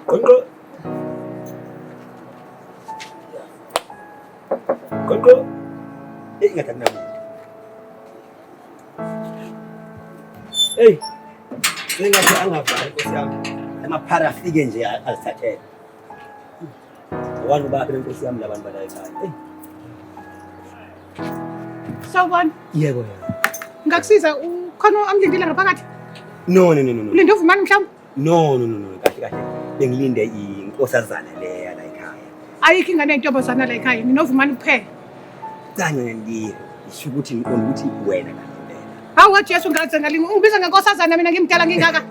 Qonqo. Qonqo. Eyi ngathi akunamuntu. Eyi. Sengathi angavali nkosi yami. Amaphara afike nje azithathele. Abantu baphi lenkosi yami labantu bala ekhaya. Eyi. Sawubona. Yebo yebo. Ngakusiza ukhona amlindile ngaphakathi? No no no no. Ulinde uvumani mhlawumbe? No no no no kahle kahle. Bengilinde inkosazana leya la ekhaya. Ayikho ingane yentombazana la ekhaya. Nginovumani kuphela. Cha ngeke ngisho ukuthi ngiqonda ukuthi wena kahle impela. Hawu Jesu ngaze ngalinga ungibiza ngenkosazana mina ngimdala ngingaka.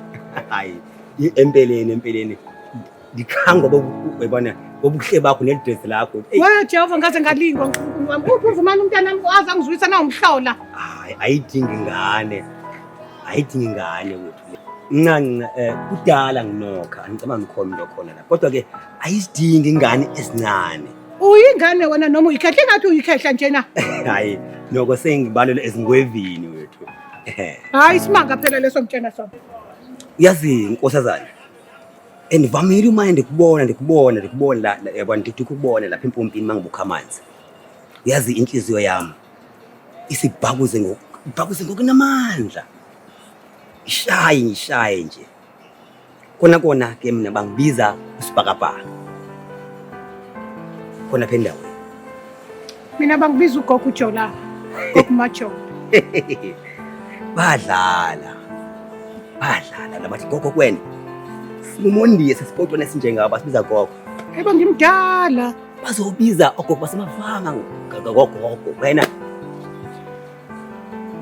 Hayi empeleni empeleni ndikhangwa uyabona bobuhle bakho nelidress lakho. Wewe Jehova ngaze ngalingwa uNkulunkulu wami. Uphi uvumani umntanami aze angizwisa na umhlola. Hayi ayidingi ingane. Ayidingi ingane wethu. Ncanca eh kudala nginokha angicabanga ngikhona into khona la. Kodwa ke ayizidingi ingane ezincane. Uyingane wena noma uyikhehla ingathi uyikhehla njena. Hayi noko sengibalelwe ezingwevini wethu. Hayi isimanga phela leso ngitshena sona. Uyazi nkosazana andivamile uma ndikubona ndikubona ndikubona la yabona ndithi ukubona lapha empompini uma ngibukha amanzi. Uyazi inhliziyo yami isibhakuze ngokubhakuze ngokunamandla. Ishaye ngishaye nje. Kona kona ke mina bangibiza usibhakabhaka. Khona pha endaweni. Mina bangibiza ugogo uJola. Gogo Majola. Badlala. Badlala labathi gogo kwena. Simumondiye sesipotwana esinjengabo sibiza gogo. Yebo ngimdala. Bazobiza ogogo basemavanga gogo wena.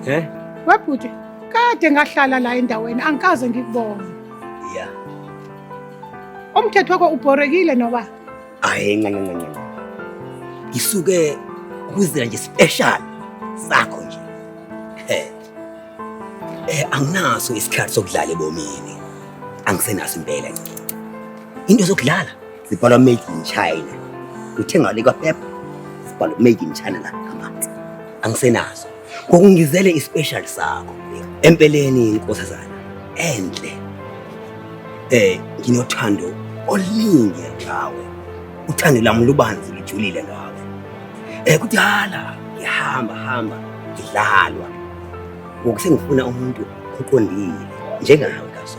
Eh? Webhuti, kade ngahlala la endaweni angikaze ngikubone. Yeah. Umthetho wakho ubhorekile noba? Hayi nca nca nca. Ngisuke ukuzela nje special sakho nje. Eh. Eh anginaso isikhathi sokudlala ebomini. Angisenaso impela nje. Into zokudlala zibhalwa made in China. Uthenga le kwaPep zibhalwa made in China la ngaphansi. Angisenaso. Ngokungizele ispecial sakho. Empeleni inkosazana enhle. Eh nginothando oluningi ngawe. Uthando lami lubanzi lujulile ngawe. Eh kudala ngihamba hamba ngidlalwa. Ngoku sengifuna umuntu oqondile njengawe kaso.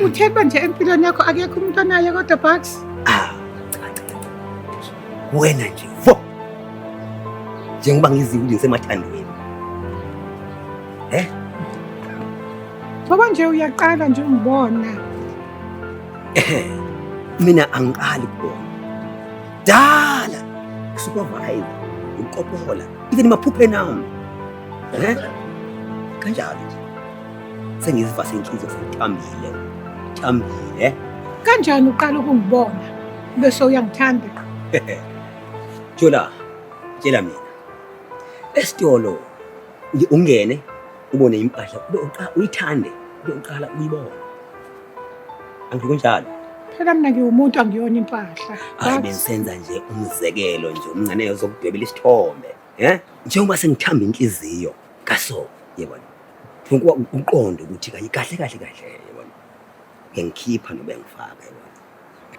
Uthemba nje empilweni yakho akekho umuntu onaye kodwa Bucks. Ah, cha cha cha. Wena nje vo. Njengoba ngiziwe ukuthi ngisemathandweni. Eh? Ngoba nje uyaqala nje ungibona. Eh, mina angiqali kubona. Dala kusupervise ukopola even emaphupheni ami. Eh? Kanjalo nje. Sengizivase inhliziyo sengithambile. Thambile. Kanjani uqala ukungibona bese uyangithanda? Jola, tshela mina. Esitolo ungene ubone impahla ube uqala uyithande ube uqala uyibone. Angithi kunjalo? Phela mina ngiwumuntu angiyona impahla. Hayi bengisenza nje umzekelo nje umncane ozokudwebela isithombe. Eh? Njengoba sengithamba inhliziyo kaso yebona. Ngifuna uqonde ukuthi kanye kahle kahle kahle yebona. Ngikhipha nobe ngifaka yebona.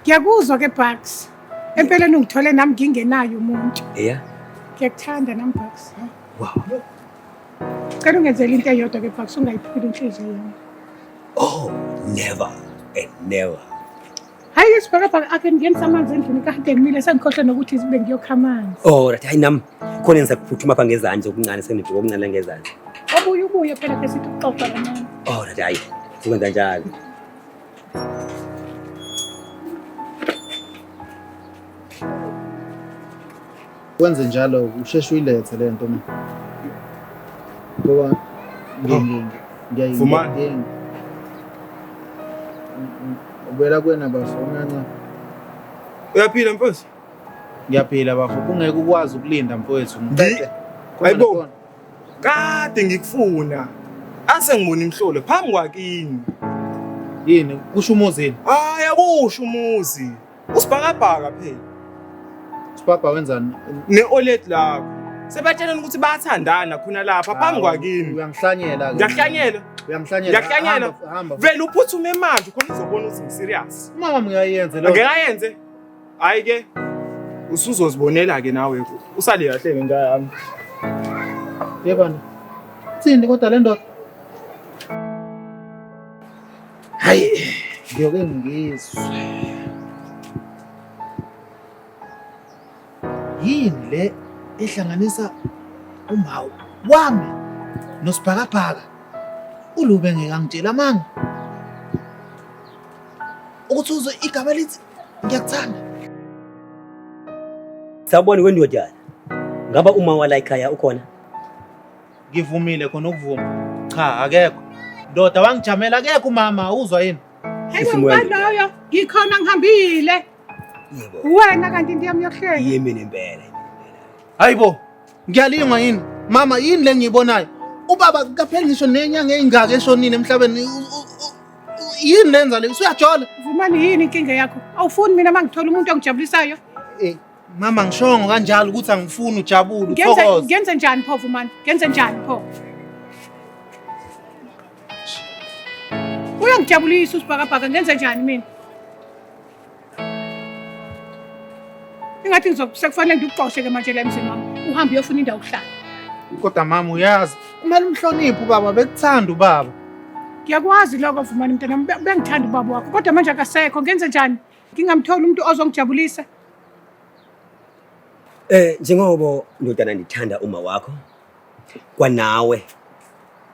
Ngiyakuzwa ke Bucks. Empeleni ungithole nami ngingenayo umuntu. Yeah. Ngiyakuthanda nami Bucks. Wow. Cela ungenzele into eyodwa ke Bucks ungayiphuli inhliziyo yami. Oh, never and never. Hayi isibhakabhaka ake ngingenisa amanzi endlini kade ngimile sengikhohlwe nokuthi zibe ngiyokha amanzi. Oh, right hayi nami khona engisakuphuthuma apha ngezansi okuncane sengibheka okuncane ngezansi. Obuye ubuye phela ke sithi ukuxoxa kancane. Oh, right hayi. Sikwenza njalo. Wenze njalo usheshe uyilethe le nto mina. Ngoba Vumani. ngiyayidinga. Ubuyela kuwena bafo uncanca. Uyaphila mfowethu? Ngiyaphila bafo kungeke ukwazi ukulinda mfowethu ngiqede. Hayibo. Kade ngikufuna. Ase ngibona imhlolo phambi kwakini. Yini kusho umuzi yini? Hayi akusho umuzi. Usibhakabhaka phela. Sibhabha wenzani? Ne-OLED lakho. Sebatshelana ukuthi bayathandana khona lapha phambi kwakini. Uyangihlanyela ke. Ngiyakuhlanyela. Uyangihlanyela. Ngiyakuhlanyela. Hamba, hamba. Vele uphuthume manje khona uzobona ukuthi ngiserious. Mama ngiyayenze lo. Ngeke ayenze. Hayi ke usuzozibonela ke nawe. Usale kahle ke nja yami. Yebana. Thini kodwa le ndoda? Hayi, ngiyoke ngizwe. Yini le ehlanganisa umawu wami nosibhakabhaka? Ulube ngeke angitshela amanga. Ukuthi uzwe igama lithi ngiyakuthanda. Sawubona wendodana. Ngaba uma wala ekhaya ukhona? Ngivumile khona ukuvuma. Cha, akekho. Ndoda wangijamela akekho umama, uzwa yini? Hayi ngubani loyo? Ngikhona ngihambile. Yebo. Wena kanti into yami yokuhleka. Yimi nempela. Hayibo, ngiyalingwa yini? Mama, yini le ngiyibonayo? Ubaba kapheli ngisho nenyanga eyingaka eshonile emhlabeni. Yini lenza le? Usuyajola. Vumani yini inkinga yakho? Awufuni mina mangithola umuntu ongijabulisayo? Eh, mama ngishongo kanjalo ukuthi angifuni ujabule Ngenze uthokoze. ngenze njani pho Vumani? Ngenze njani pho? Uyangijabulisa usibhakabhaka ngenze njani mina? Ingathi sekufanele ngikuxoshe ke manje la emzini wami. Uhambe uyofuna indawo yokuhlala. Kodwa mama uyazi, kumele umhloniphe ubaba, bekuthanda ubaba. Ngiyakwazi lokho Vumani mntanami, bengithanda ubaba wakho kodwa manje akasekho. Ngenze njani? Ngingamtholi umuntu ozongijabulisa. Eh njengoba ndodana ndithanda uma wakho kwanawe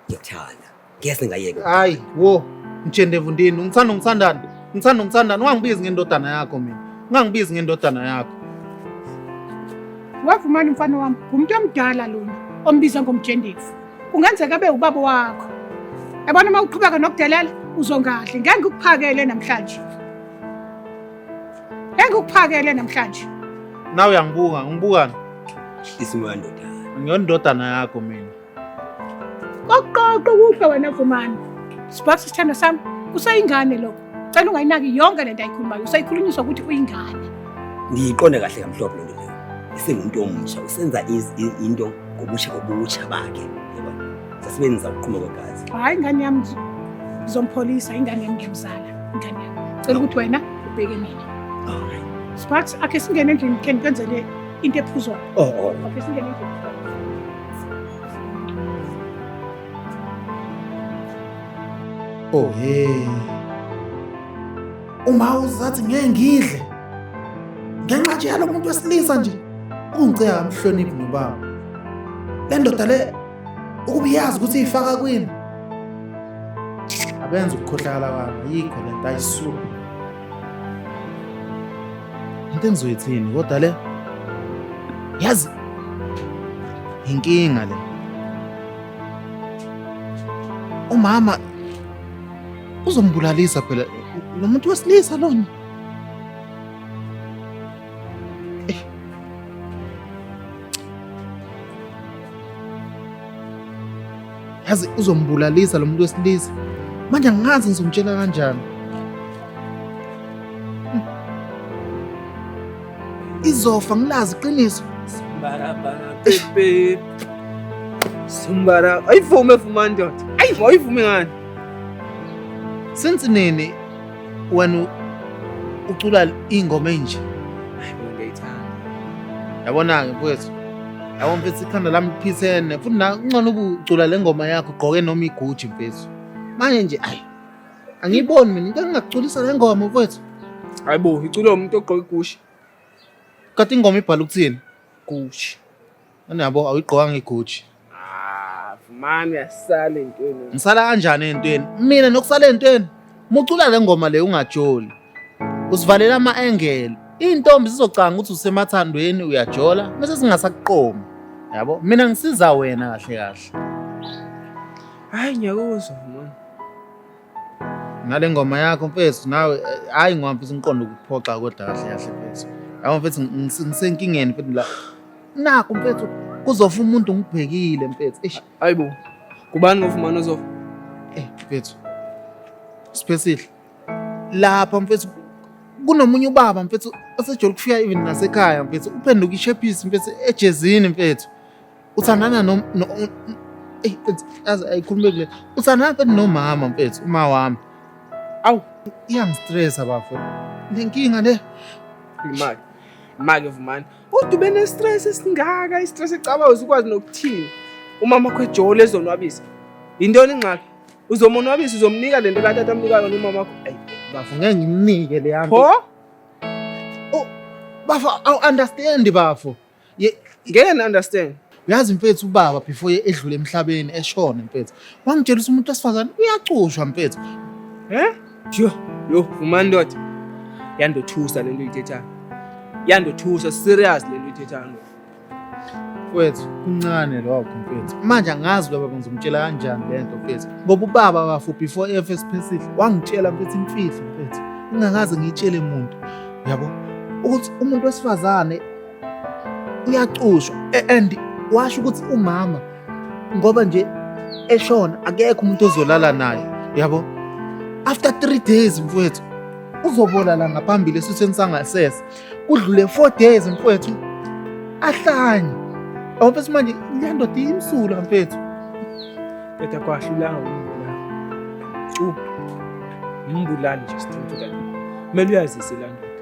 ngiyakuthanda. Ngeke singayeke. Hayi, wo, mjendevu ndini, ungithanda ungithandani? Ngithanda ungithandani? Ungangibizi ngendodana yakho mina. Ungangibizi ngendodana yakho. Wavumani mfana wami, ngumuntu omdala lona ombiza ngomjendevu. Kungenzeka abe ubaba wakho. Yabona uma uqhubeka nokudelela uzongadli. Ngeke ngikuphakele namhlanje. Ngeke ngikuphakele namhlanje. Nawe uyangibuka, ungibukani? Isimo ndodana. Ngiyondodana yakho mina. Kokuqoqa ukufa wena Vumani. Sibhakse sithando sami, usayingane lokho. Cela ungayinaki yonke lento ayikhulumayo. Usayikhulunyiswa ukuthi uyingane. Ngiyiqonda kahle kamhlophe lento leyo. Isengumuntu omusha, usenza into ngobusha ngobutsha bakhe. Yebo. Sasebenzisa ukuqhuma kwegazi. Hayi ingane yami ngizompholisa, ingane yami ngiyamzala, ingane yami. Cela ukuthi wena ubheke mina. Alright. Sparks, akhe singene endlini khe ngikwenzele into ephuzwayo. Oh, oh. Akhe singene endlini. Oh hey. Uma uzathi ngeke ngidle. Ngenxa nje yalo muntu wesilisa nje. Ungiceka amhloniphi nobaba. Le ndoda le ukuba iyazi ukuthi ifaka kwini. Abenza ukukhohlakala kwabo, ayikho lento ayisuka. Into engizoyithini kodwa le yazi inkinga le. Umama uzombulalisa phela lo muntu wesilisa lona. Yazi uzombulalisa lo muntu wesilisa. Manje angazi ngizomtshela kanjani. Izofa ngilazi iqiniso. Pepe. Sumbara, ayivume vuma ndoda. Ayi, ayivume ngani? Since nini wena ucula ingoma enje? Hayi, ngiyayithanda. Yabona-ke mfowethu. Yabo mfethu ikhanda lami liphithene futhi na ngcono ubucula le ngoma yakho ugqoke noma iguji mfethu. Manje nje ayi angiyiboni mina into engingakuculisa le ngoma mfowethu. Hayi bo, iculwa umuntu ogqoke igushi. Kanti ingoma ibhala ukuthini? Gucci. Yabo awuyigqokanga iguji. Ah, vumani uyasala entweni. Ngisala kanjani entweni? Mina nokusala entweni. Mucula le ngoma le ungajoli. Usivalela ama-engele. Iy'ntombi zizocanga ukuthi usemathandweni uyajola bese singasakuqomi. Yabo? Mina ngisiza wena kahle kahle. Hayi ngiyakuzwa vumani. Nale ngoma yakho mfethu nawe hayi ngoba mfethu ngiqonda ukuphoxa kodwa kahle kahle mfethu. Yabo mfethu ngisenkingeni mfethu la. Nakho mfethu kuzofa umuntu ngibhekile mfethu. Eish. Hayibo. Kubani ngofumana ozofa? Eh mfethu. Siphesihle. Lapha mfethu kunomunye ubaba mfethu osejole kufika even nasekhaya mfethu uphenduka ishephisi mfethu ejezini mfethu. Uthandana no no eyi mfethu yazi ayikhulumeki le. Uthandana mfethu nomama mfethu, uma wami. Awu. Iyangistressa bafo. Le nkinga le. Imali. Imali Vumani. Uthi ube ne-stress esingaka, i-stress ecaba uzukwazi nokuthini. Umama wakho ejole ezonwabisa. Yintoni ingxaki? Uzomonwabisa, uzomnika lento katata amnika yona umama wakho. Ayi bafo ngeke ngimnike le yanto. Pho? Oh, bafo, awu understand bafo. Ye, ngeke ni understand. Uyazi mfethu ubaba before edlule emhlabeni eshona mfethu. Wangitshela ukuthi umuntu wesifazane uyacushwa mfethu. Eh? Yo, yo, vumani ndoda. Yandothusa lento uyithethayo. Yandothusa serious lento uyithethayo. Mfethu, kuncane lokho mfethu. Manje angazi baba ngizomtshela kanjani lento mfethu. Ngoba ubaba bafo before FS Phesihle wangitshela mfethu imfihlo mfethu. Ngingakaze ngiyitshele muntu. Yabo? Ukuthi umuntu wesifazane uyacushwa and washo ukuthi umama ngoba nje eshona akekho umuntu ozolala naye yabo after 3 days mfowethu uzobola la ngaphambili esithweni sangasese kudlule 4 days mfowethu ahlanye awu mfethu manje le ndoda imsulwa mfethu. Ndoda kwahlulanga umbulali. U umbulali nje straight that. Kumele uyazise la ndoda.